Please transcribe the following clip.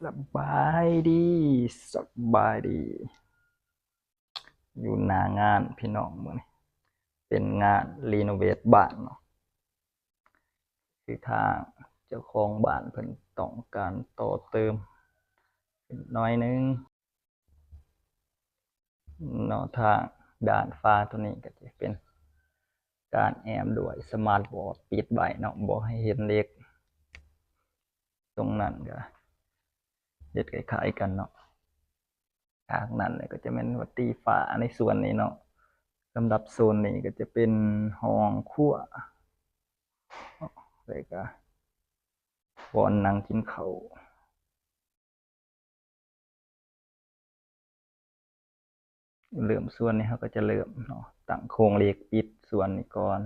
ສະບາຍດີ ສະບາຍດີ ຢູ່ໜ້າງານພີ່ນ້ອງ ມື້ນີ້ເປັນງານຣີໂນເວດບ້ານເນາະ ຄືທາງເຈົ້າຂອງບ້ານເພິ່ນຕ້ອງການຕໍ່ເຕີມອີກໜ້ອຍໜຶ່ງເນາະ. ທາງດ້ານຝາໂຕນີ້ກໍຈະເປັນການແອ້ມດ້ວຍສະມາດບອດປິດໄວ້ເນາະ ບໍ່ໃຫ້ເຫັນເຫຼັກ ຕົງນັ້ນກໍເຮັດຄ້າຍໆກັນເນາະ. ຈາກນັ້ນກໍຈະແມ່ນວ່າຕີຝາໃນສ່ວນນີ້ເນາະ. ສຳລັບໂຊນນີ້ກໍຈະເປັນຫ້ອງຄົວ ແລ້ວກໍບ່ອນນັ່ງກິນເຂົ້າ. ເລີ່ມສ່ວນນີ້ເຮົາກໍຈະເລີ່ມເນາະ ຕັ້ງໂຄງເຫຼັກປິດສ່ວນນີ້ກ່ອນ.